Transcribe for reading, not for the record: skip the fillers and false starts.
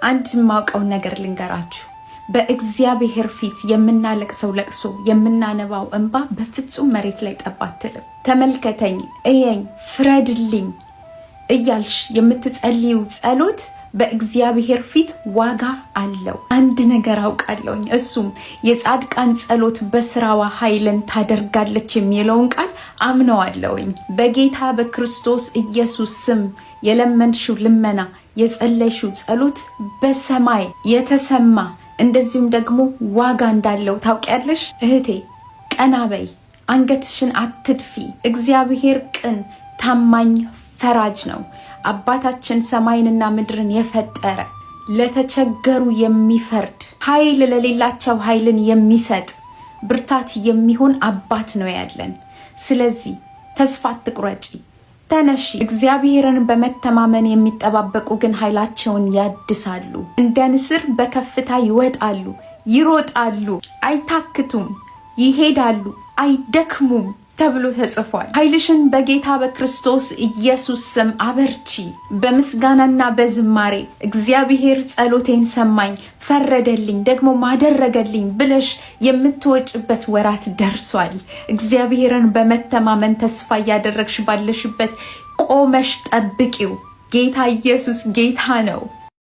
አንድ የማውቀውን ነገር ልንገራችሁ። በእግዚአብሔር ፊት የምናለቅሰው ለቅሶ፣ የምናነባው እንባ በፍጹም መሬት ላይ ጠብ አትልም። ተመልከተኝ፣ እየኝ፣ ፍረድልኝ እያልሽ የምትጸልዪው ጸሎት በእግዚአብሔር ፊት ዋጋ አለው። አንድ ነገር አውቃለሁኝ፣ እሱም የጻድቃን ጸሎት በስራዋ ኃይልን ታደርጋለች የሚለውን ቃል አምነዋለሁኝ። በጌታ በክርስቶስ ኢየሱስ ስም የለመንሽው ልመና፣ የጸለይሽው ጸሎት በሰማይ የተሰማ እንደዚሁም ደግሞ ዋጋ እንዳለው ታውቂያለሽ። እህቴ ቀና በይ፣ አንገትሽን አትድፊ። እግዚአብሔር ቅን ታማኝ ፈራጅ ነው። አባታችን ሰማይንና ምድርን የፈጠረ፣ ለተቸገሩ የሚፈርድ፣ ኃይል ለሌላቸው ኃይልን የሚሰጥ፣ ብርታት የሚሆን አባት ነው ያለን። ስለዚህ ተስፋ አትቁረጪ፣ ተነሺ። እግዚአብሔርን በመተማመን የሚጠባበቁ ግን ኃይላቸውን ያድሳሉ፣ እንደ ንስር በከፍታ ይወጣሉ፣ ይሮጣሉ፣ አይታክቱም፣ ይሄዳሉ፣ አይደክሙም ተብሎ ተጽፏል። ኃይልሽን በጌታ በክርስቶስ ኢየሱስ ስም አበርቺ። በምስጋናና በዝማሬ እግዚአብሔር ጸሎቴን ሰማኝ፣ ፈረደልኝ፣ ደግሞ ማደረገልኝ ብለሽ የምትወጭበት ወራት ደርሷል። እግዚአብሔርን በመተማመን ተስፋ እያደረግሽ ባለሽበት ቆመሽ ጠብቂው። ጌታ ኢየሱስ ጌታ ነው።